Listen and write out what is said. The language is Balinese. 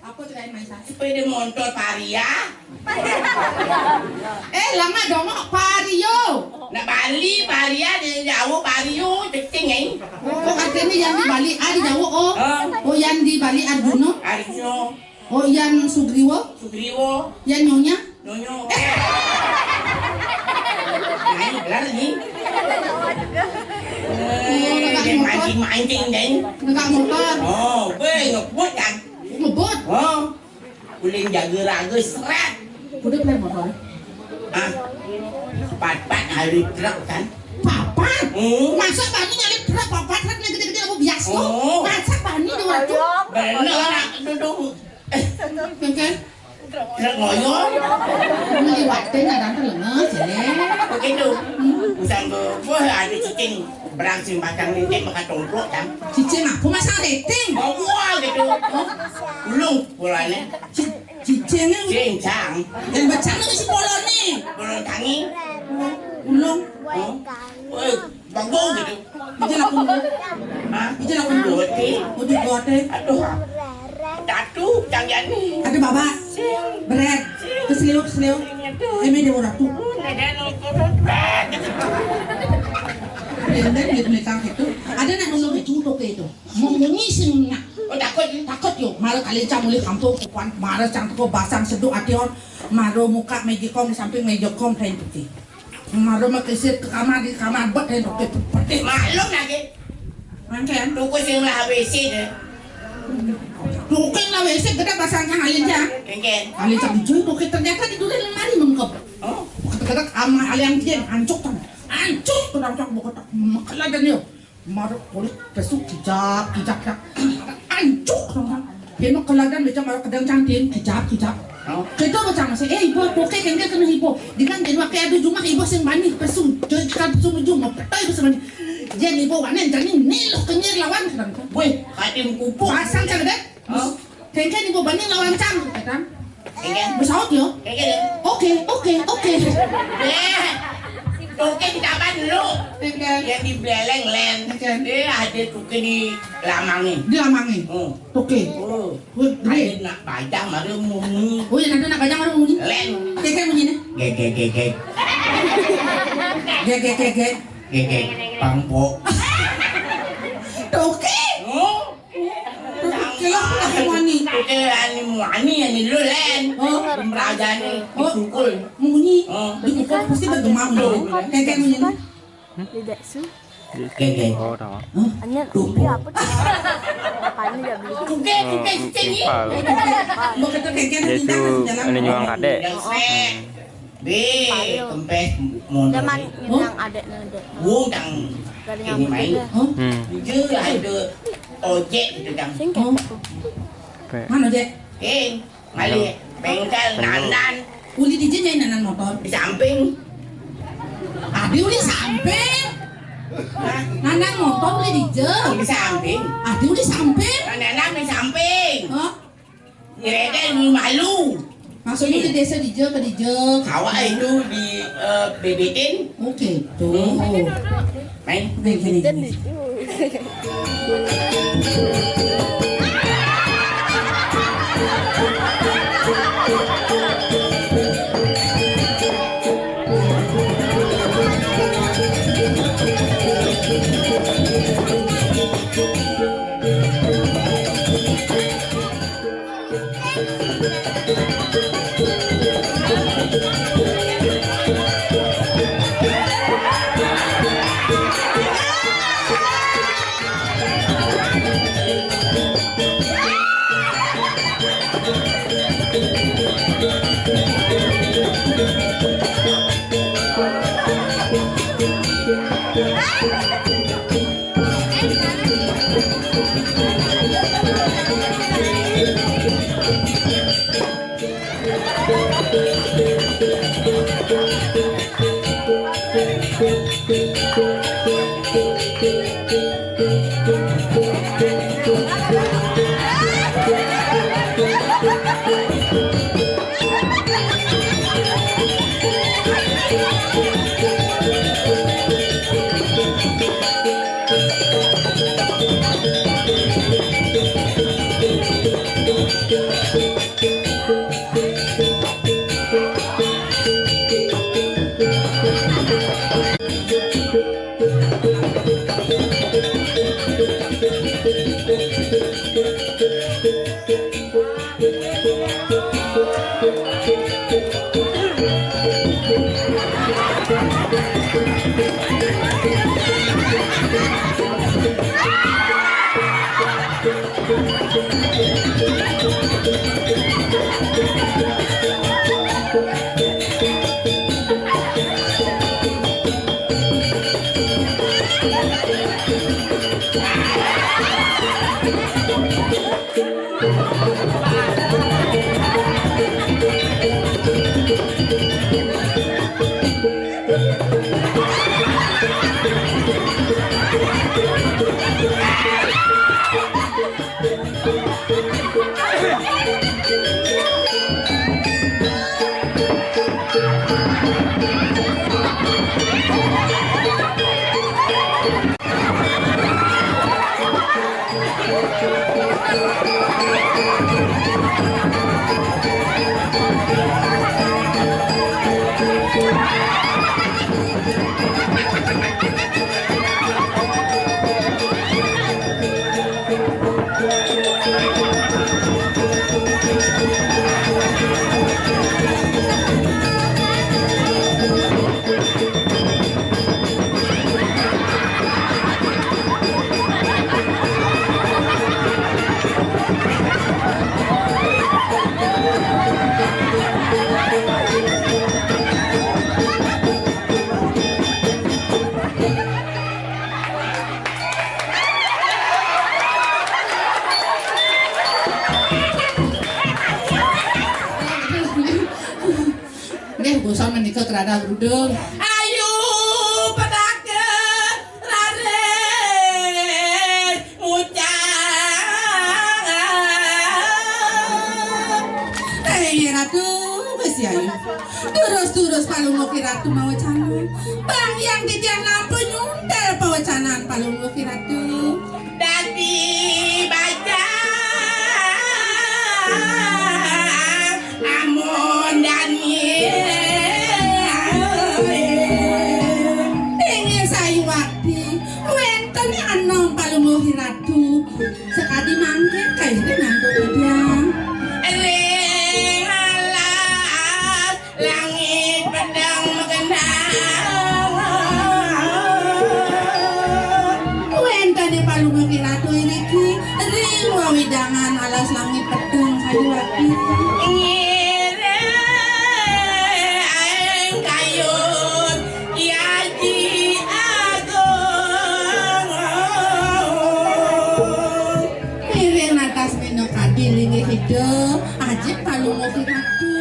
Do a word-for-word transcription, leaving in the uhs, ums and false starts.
Apa tu, Kak Maisa? Sepeda motor Varia. Eh, lama dongok Vario. Nak Bali Varia, di Jawa Vario, cecing, eh. Oh, katanya yang di Bali, ah, di Jawa, oh. Oh. Oh, yang di Bali Arjuna. Arjuna. Oh, yang Sugriwo. Sugriwo. Yang Nyonya. Nyonya. Ini benar ni. Eh, dia mancing-mancing, deh. Nggak motor. Oh, gue ngebut, kan? Ngebut. Oh. Ulin jaga raga seret. Udah pernah motor? Ah. Papat hari truk kan? Papat? Hmm. Masa bani nyalip truk papat truk yang gede-gede aku biasa. Oh. Masa bani dua ratus? Bener, duduk. Kan? Truk ngoyo. Ngeliwatin ada apa lemes, ya? Begitu. Usang ke, wah, ada cicing. Berang sing batang ini bakal tomplok kan? Cicing apa masa rating? Oh, wah, gitu. Ulung polane. Ci-, cicing ni. Cincang. Yang becang ni mesti polon ni. Polon tangi. Ulung. Oh. Woi, bagus gitu. Ija lakun. Hah? Ija lakun. Gote. Udah gote. Aduh. Datu, jangan ni. Ada baba. Sing. Berat. Keseliuk, keseliuk. Ini dia orang tu. Ada nukun. Berat. Ada nak nukun itu. Mau munyi sing nak. Oh, takut. Takut yo. Mara kali cang mulai kampung kuan. Mara cang teko basang seduk ati on. Mara muka meja kom di samping meja kom kain putih. Mara makisit ke kamar di kamar bet kain putih. Putih. Maklum lagi. Mangken. Tuku sing lah W C deh. Tuku lah W C gede basang cang alin cang. Mangken. Alin cang jujur tuku ternyata di duren lemari mengkep. Oh. Kata-kata kamar alin cang ancuk tang. Ancuk tang cang buka tak. Makala dan yo. Mara kulit besuk kijap, kijap, kijap. Ancuk, orang. Kena keladan macam mara kedang cantin, kijap, kijap. Oh. Kita macam masih, eh, ibu, poke kengke kena ibu. Dengan dia pakai adu jumah ibu sing bani, pesung. Jadi kita pesung ujung, mau petai pesung bani. Jadi ibu wanen, jadi niluh kenyir lawan, kadang. Weh, hadim kupuk. Pasang cang deh. Oh. Kengke ni bani lawan cang, kata. Kengke. Besaut yo. Kengke dia. Oke, oke, oke. Eh, oke di taman dulu. Kengke. Yang di Beleng, Len. Kengke. Eh, ada tuke di Lamangi. Di Lamangi. Hmm. Oke. Oh. Wih, ada nak bajang baru muni. Oh, yang ada nak bajang baru muni. Len. Kengke muni ni. Gege, gege. Gege, gege. Gege. Pangpo. Oke. Oh. Kira aku mani. Oke, ani mani, ani lu, Len. Oh. Merajani, oh, dipukul. Munyi. Oh. Dipukul pasti bergema, munyi. Tuh. Kayak, kayak munyi. Tidak su. Kayak, kayak. Oh, tahu. Hah? Hanya tuh. Dia apa tuh? Apanya dia beli? Oke, oke, oke. Timpal. Mau kata kayak, kayak. Dia tu, ada nyuang kadek. Yang sek. Be, kempes motor. Zaman ni. Hah? Yang ada ni ada. Wong tang ini main. Hah? Dia ada ojek gitu, tang. Singkat. Oh. Mana ojek? Eh, mali bengkel nanan. Uli di je nyai nanan motor. Di samping. Adi uli samping. Hah? Nanan motor uli di je. Di samping. Adi uli samping. Nanan di samping. Hah? Nyereden malu. Maksudnya di desa di je ke di je. Awak itu di, eh, bebitin. Oke, tuh. Hmm. Main. Oke, gini, gini. Nggih, basa menika kerana grudung. Ayu, petaka, raris, ngucap. Eh, Ratu, wis ya, ayu. Terus-terus palungguh Ratu mawecanan. Bang Hyang titiang nampa nyundel pawecanan palungguh Ratu. Dadi baca amun dani. Inggih sayuwakti, wénten anom palungguh Ratu. Sakadi mangkin kairing antuk titiang. Ring alas langit pedang magendang. Wénten ing palungguh Ratu iriki, ring wewidangan alas langit pedang sayuwakti. Ngiring kayun Aji Agung. Ngiring natas minakadi linggih Ida, ajeng palungguh Ratu.